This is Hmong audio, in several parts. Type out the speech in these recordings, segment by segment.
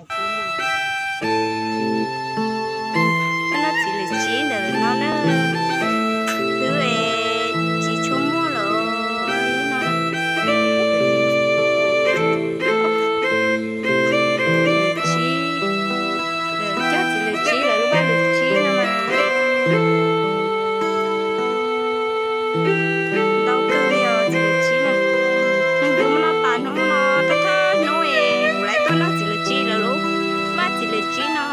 Tuaj noj txiv lawm tsib ntawm no na, twb tsis tshua muaj lawm no. Tsib, coj txiv lawm tsib lawm lub vaj lawm tsib no mas ntau kawg li os txiv lawm tsib na. Neeg twb muab noj tas hnub no, thawj thawj hnub es kuv lawv tuaj noj txiv lawm tsib lawm lub vaj txiv lawm tsib no.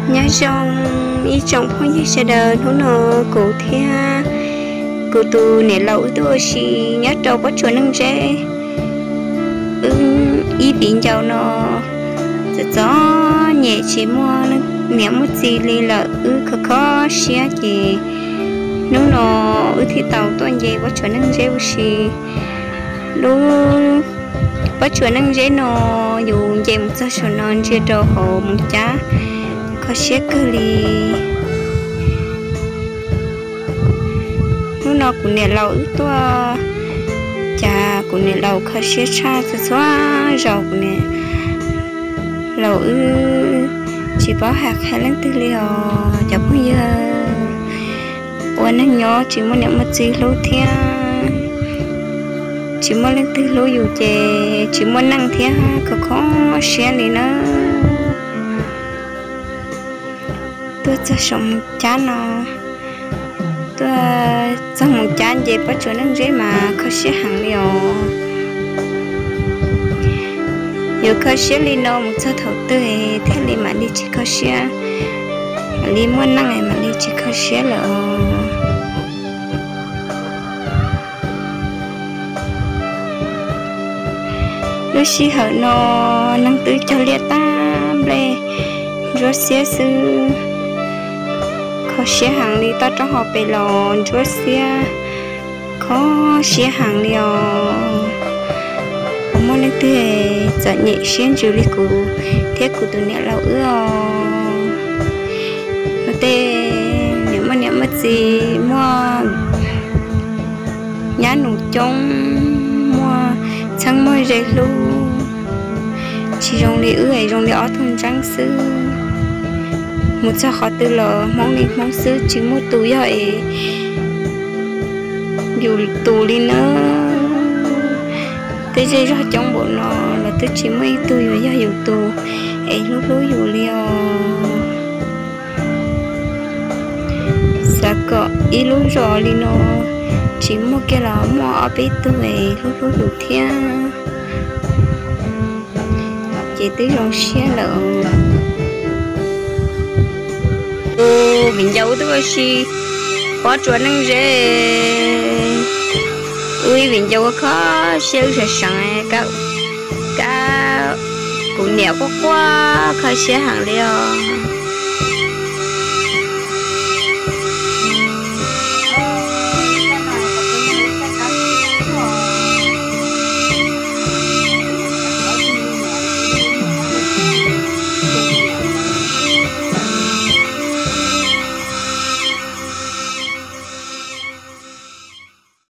Nyob zoo ib tsoom phooj ywg sawv daws, hnub no kuv thiab kuv tus niam laus wb tuaj ua si nyob rau pob tsuas Neej Zeb. Wb ib viv ncaus no txom txom nyem tsis muaj niam muaj txiv li lawm, wb kho kho siab ces hnub no wb thiaj tau tuaj nce pob tsuas Neej Zeb ua si. Lub pob tsuas Neej Zeb no yus nce mus txog saum no ntsia rau hauv Moos Cab kho siab kawg li. Hnub no kuv niam laus wb tuaj, cas kuv niam laus kho siab tshaj txhua txhua zaus. Kuv niam laus wb tsis paub hais qhia leej twg li os cov phooj ywg. Ua neej nyob tsis muaj niam muaj txiv hlub thiab tsis muaj leej twg hlub yus ces tsis muaj neej thiab, kho kho siab li nawb. Tuaj txog saum Moos Cab no, tuaj txog Moos Cab nce pob tsuas Neej Zeb mas kho siab heev li os. Yuav kho siab li no mus txog thaum twg thiaj li mam li tsis kho siab, mam li muaj neej mam li tsis kho siab lawm os. Lub sij hawm no neeg twb cog liaj tag nplej ntsuab xiab xwb, kho siab heev li. Toj roob hauv pes los ntsuab xiab, kho siab heev li os. Puas muaj leej twg txom nyem siab ntsws li kuv thiab kuv tus niam laus wb os? Tej niam muaj niam muaj txiv, muaj nyab nus coob, muaj txheeb muaj ze hlub, tsis zoo li wb es zoo li ob tug ntseeb xwb. Mus txog qhov twg los Hmoob li Hmoob xwb, tsis muaj tus yog es yus tus li nawb. Tej zej zog coob npaum no los twb tsis muaj ib tug yuav yog yus tus es hlub hlub yus li os. Xav kom ib lub zos li no tsis muaj kiag los muaj ob peb tug es hlub hlub yus thiab, ces twb zoo siab lawm. Tus viv ncaus wb tuaj ua si pob tsuas Neej Zeb, wb ib viv ncaus ua kho siab wb sawv seev, kab kuv niam quaj quaj kho siab heev li os.